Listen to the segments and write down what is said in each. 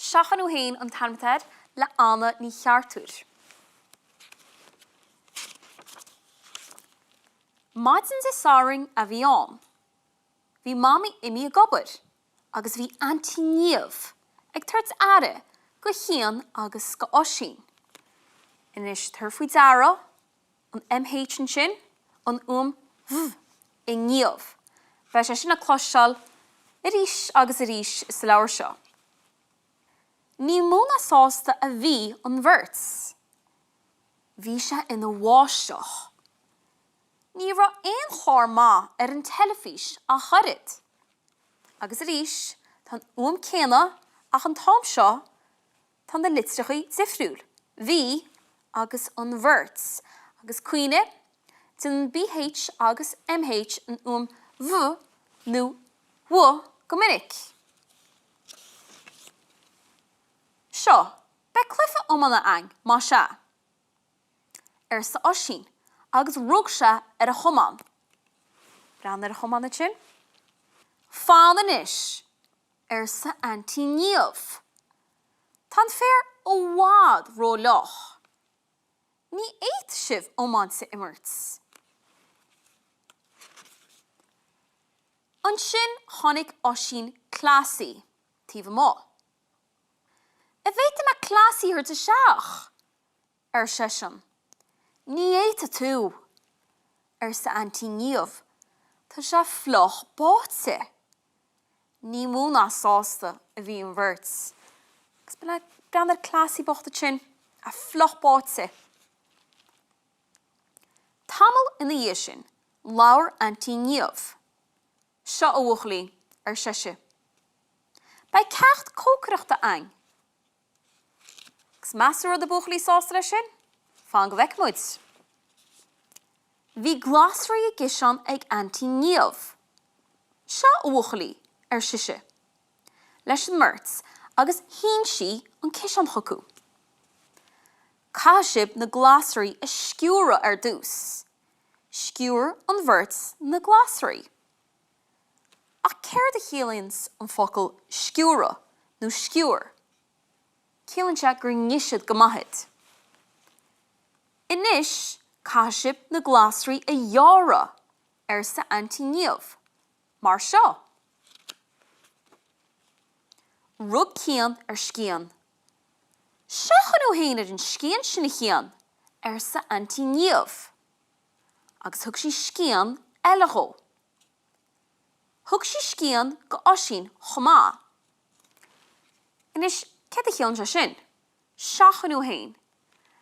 Seachain Thú Fhéin an t-ainm atá air le Anna Ní Cheartúir. Maidin Dé Sathairn a bhí ann. Bhí Mamaí imithe ag obair agus bhí Auntie Niamh ag tabhairt aire go Chian agus go Oisín. Anois tabhair faoi deara an MH ansin, an fhuaim V i Niamh. Beidh sé sin le cloisteáil arís agus arís sa leabhar seo. Ní mó ná sásta a bhí an bheirt. Bhí sé ina bháisteach. Ní raibh aon chlár maith ar an teilifís ach oiread. Agus arís, tá an fhuaim céanna ach an t-am seo tá na litreacha difriúil, bhí agus an bheirt. Agus cuimhnigh, déanann BH agus MH an fhuaim V nó W go minic. Seo, beidh cluiche iomána a'inn, más ea. arsa Oisín agus rug sé ar a chamán. Breathnaigh ar a chamán ansin. Fan anois, arsa Auntie Niamh. Tá an féar i bhfad ró-fhliuch. Ní fhéadfaidh sibh iomáint a imirt. Ansin chonaic Oisín Cleasaí taobh amuigh. An bhféadfaidh mé Cleasaí a thabhairt isteach? ar seisean. Ní fhéadfaidh tú, arsa Auntie Niamh, tá sé fliuch báite. Ní mó ná sásta a bhí an bheirt. Agus breathnaigh ar Cleasaí bocht ansin, é fliuch báite. Tamall ina dhiaidh sin, labhair Auntie Niamh. Seo, a bhuachaillí, ar sise. Beidh ceacht cócaireachta a'inn. Agus meas tú an raibh na buachaillí sásta leis sin? Fan go bhfeicfidh muid. Bhí glasraí i gciseán ag Auntie Niamh. Seo, a bhuachaillí, ar sise leis an mbeirt agus shín sí an ciseán chucu. Caithfidh sibh na glasraí a sciúradh ar dtús. Sciúr an bheirt na glasraí. Ach céard a chiallaíonns an focal sciúradh nó sciúr? Ciallaíonn sé gur nigh siad go maith iad. Anois caithfidh sibh na glasraí a ghearradh, arsa Auntie Niamh. Mar seo. Rug Cian ar scian. Seachain thú fhéin ar an scian sin, a Chian, arsa Auntie Niamh. Agus thug sí scian eile dhó. Thug sí scian go Oisín chomh maith. Anois, céard a chiallaíonn sé sin? Seachain thú fhéin.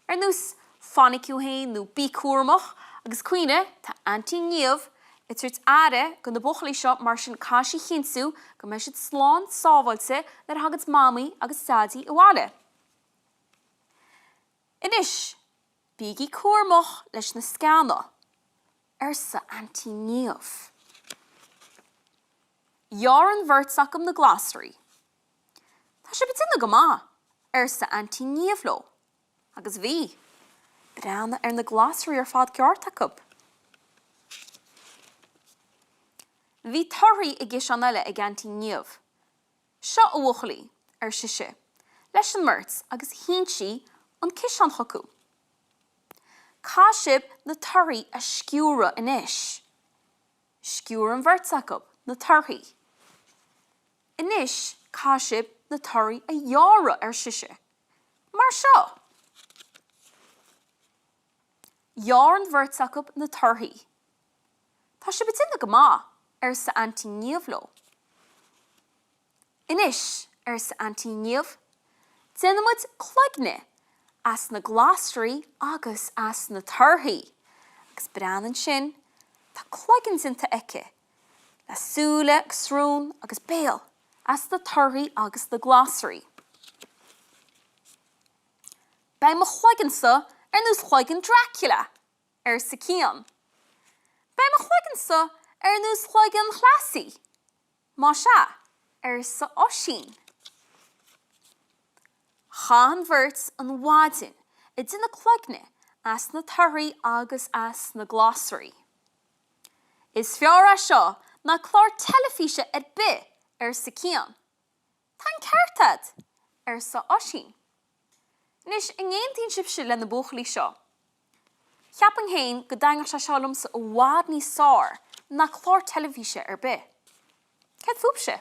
Ar nós fainic thú fhéin nó bí cúramach agus cuimhnigh, tá Auntie Niamh ag tabhairt aire go na buachaillí seo mar sin caithfidh sí a chinntiú go mbeidh siad slán sábháilte nuair a thaganns Mamaí agus Daidí abhaile. Anois, bígí cúramach leis na sceana. arsa Auntie Niamh. Ghearr an bheirt acu na glasraí. Tá sibh ag déanamh go maith, arsa Auntie Niamh leo. Agus bhí. Breathnaigh ar na glasraí ar fad gearrtha acu. Bhí torthaí i gciseán eile ag Auntie Niamh. Seo, a bhuachaillí, ar sise leis an mbeirt agus shín sí an ciseán chucu. Caithfidh sibh na torthaí a sciúradh anois. Sciúr an bheirt acu na torthaí. Anois caithfidh sibh na torthaí a ghearradh, ar sise. Mar seo. Ghearr an bheirt acu na torthaí. Tá sibh ag déanamh go maith, arsa Auntie Niamh leo. Anois, arsa Auntie Niamh, déanfaidh muid cloigne as na glasraí agus as na torthaí. Agus breathnaigh ansin, tá cloigeann déanta aici, le súile agus srón agus béal, as na torthaí agus na glasraí. Beidh mo chloigeannsa ar nós chloigeann Dracula! arsa Cian. Beidh mo chloigeannsa ar nós chloigeann Chleasaí, más ea, arsa Oisín. Chaith an bheirt an mhaidin ag déanamh cloigne as na torthaí agus as na glasraí. Is fearr é seo ná clár teilifíse ar bith, arsa Cian. Tá an ceart a'd! Arsa Oisín. Anois, an n-aontaíonn sibhse le na buachaillí seo? Cheapfainn féin go dtaitneodh sé seo liomsa i bhfad níos fearr ná clár teilifíse ar bith. Céard fúibhse?